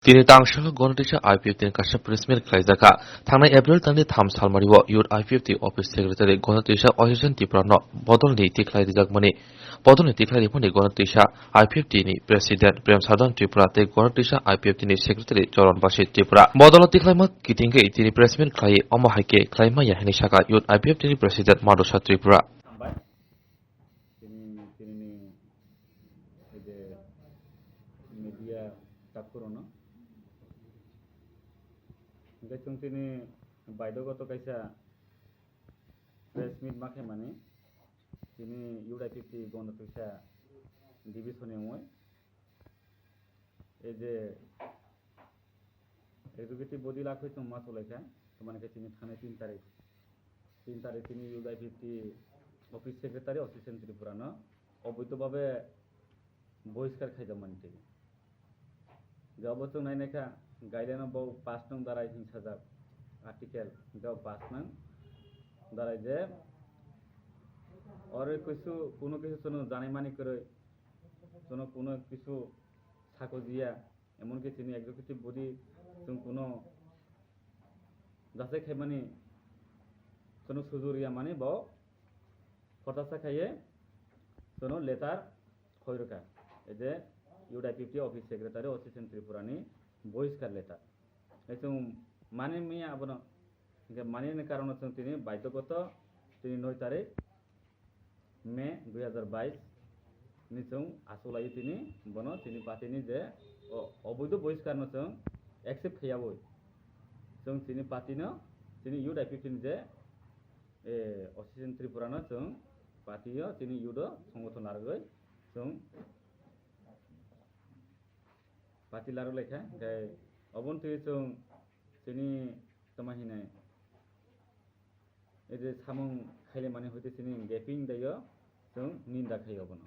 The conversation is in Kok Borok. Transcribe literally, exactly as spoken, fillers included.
Tini tangshalo Gonotwisa I P F T ni kaisa press meet khlaijakha. Thangnai April talni tham salmario Youth I P F T office secretary Gonotwisa Association Tripura no bodolni tikhlai rijakmani, bodolni tikhlai ripani Gonotwisa I P F T ni president Prem Sadan Tripura tei Gonotwisa I P F T ni secretary Choron Basi Tripura. Bodolo tikhlaima kitingwi tini press meet khlai, omo hai khe khlai maya hinwi sakha Youth I P F T ni president Madhusa Tripura. Hambai. Tini, tini ni, ei je media takhurokno. Hingke chwng tini baidogoto kaisa press meet ma khaimani, tini U D I P T Gonda Twisa division ni wngwi. Ei je executive body lakhoi tongma cholaikha, tamani khe tini thanai tin tarik, tin tarik tini U D I P T office secretary Association Tripura no oboido babe bohiskar khaijakmani twi. Jabo chwng nainai kha, guideline o bo pass nung darai hingsajak article, jabo pass nung darai je oro kisu, kuno kisu chwngno janai mani kwrwi, chwngno kuno kisu sakojiya, emonki chini executive body chwng kuno jasai khaimani chwngno sujuriya mani bo khortasa khaiye chwngno letter khoi rwkha. Ei je U D I P T office secretary Association Tripura ni bohiskar letter. Ei chwng mani miya abono, hingke mani ni karono chwng tini baidhogoto tini noi tarik May dui hazar bais ni chwng achuk lai tini bono chini party ni je o-, oboido bohiskar no chwng accept khaiyawi chwng chini party no, chini U D I P T ni je, eh, Association Tripura no chwng party o chini youth o songothon larwgwi chwng party larwk laikha, hingke oboni twi chwng chini tamo hinai, ei je samung khailaimani hoite chini gaping daio chwng ninda khaio bono.